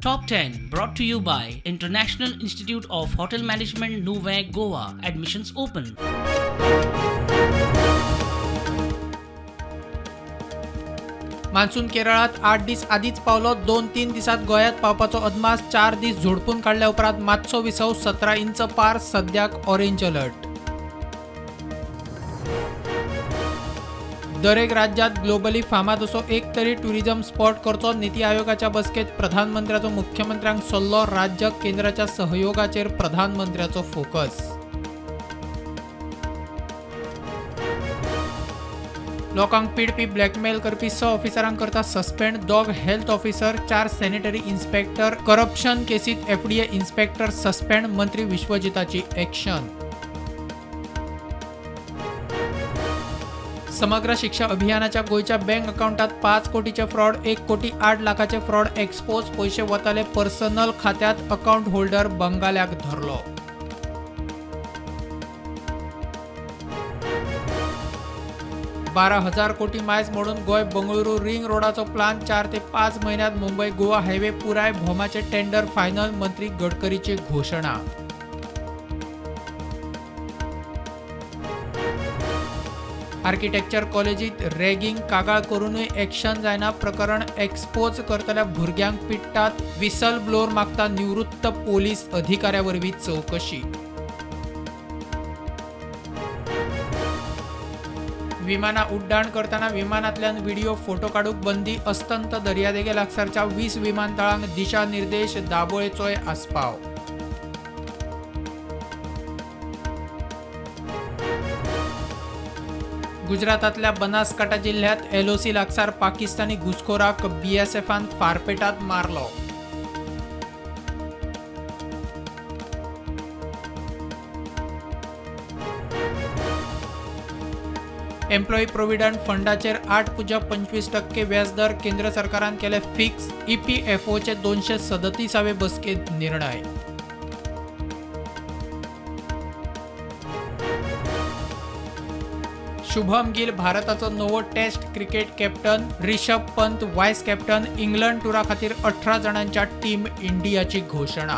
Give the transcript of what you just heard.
Top 10 brought to you by International Institute of Hotel Management, Nuvem, Goa. Admissions open. Monsoon केरळात 8 दीस आदींच पावलो. 2-3 दिसांत गोंयांत पावपाचो अदमास. 4 दीस झोडपून काडल्या उपरांत मातसो विसव. 17 इंच पार. सद्याक ऑरेंज अलर्ट. दरेक राज्यात ग्लोबली फामाद असो एक तरी टुरिझम स्पॉट करचो. निती आयोगाच्या बसकेत प्रधानमंत्र्याचो मुख्यमंत्र्यांक सल्लो. राज्य केंद्राच्या सहयोगाचेर प्रधानमंत्र्याचो फोकस. लोकांक पिडपी, ब्लॅकमेल करपी 6 ऑफिसरांक करता suspend. 2 health officer, 4 sanitary inspector. Corruption केसीत एफडीए इन्स्पेक्टर सस्पेंड. मंत्री विश्वजिताची ॲक्शन. समग्र शिक्षा अभियानाच्या गोंयच्या बँक अकाउंटात 5 कोटीचे फ्रॉड. 1 कोटी 8 लाखाचे फ्रॉड एक्सपोज. पयशे वताले पर्सनल खात्यात. अकाउंट होल्डर बंगाल्याक धरलो. 12,000 कोटी मायज मोडून गोंय बंगळुरू रिंग रोडाचो प्लान. 4 ते 5 म्हयन्यांत मुंबय गोवा हायवे पुराय. भोमाचे टेंडर फायनल. मंत्री गडकरीची घोशणा. आर्किटेक्चर कॉलेजीत रॅगिंग कागाळ करूनय ॲक्शन जायना. प्रकरण एक्सपोज करतल्या भुरग्यांक पिडटात. विसल ब्लोअर मागता निवृत्त पोलीस अधिकाऱ्या वरवीं चवकशी. विमानां उड्डाण करतना विमानांतल्यान व्हिडिओ फोटो काडूंक बंदी. अस्तंत दर्यादेगे लागसारच्या 20 विमानतळांक दिशानिर्देश. दाबोळेचोय आस्पाव. गुजरातांतल्या बनासकांठा जिल्ह्यांत एलओसी लागसार पाकिस्तानी घुसखोराक बीएसएफान फारपेटात मारलो. एम्प्लॉई प्रोव्हिडंट फंडाचेर 8.25% व्याजदर केंद्र सरकारान केले फिक्स. ईपीएफओचे 237वे बसकेंत निर्णय. शुभम गिल भारताचो नवो test cricket captain. Rishabh Pant vice captain. England टुरा खातीर 18 जाणांच्या टीम इंडियाची घोशणा.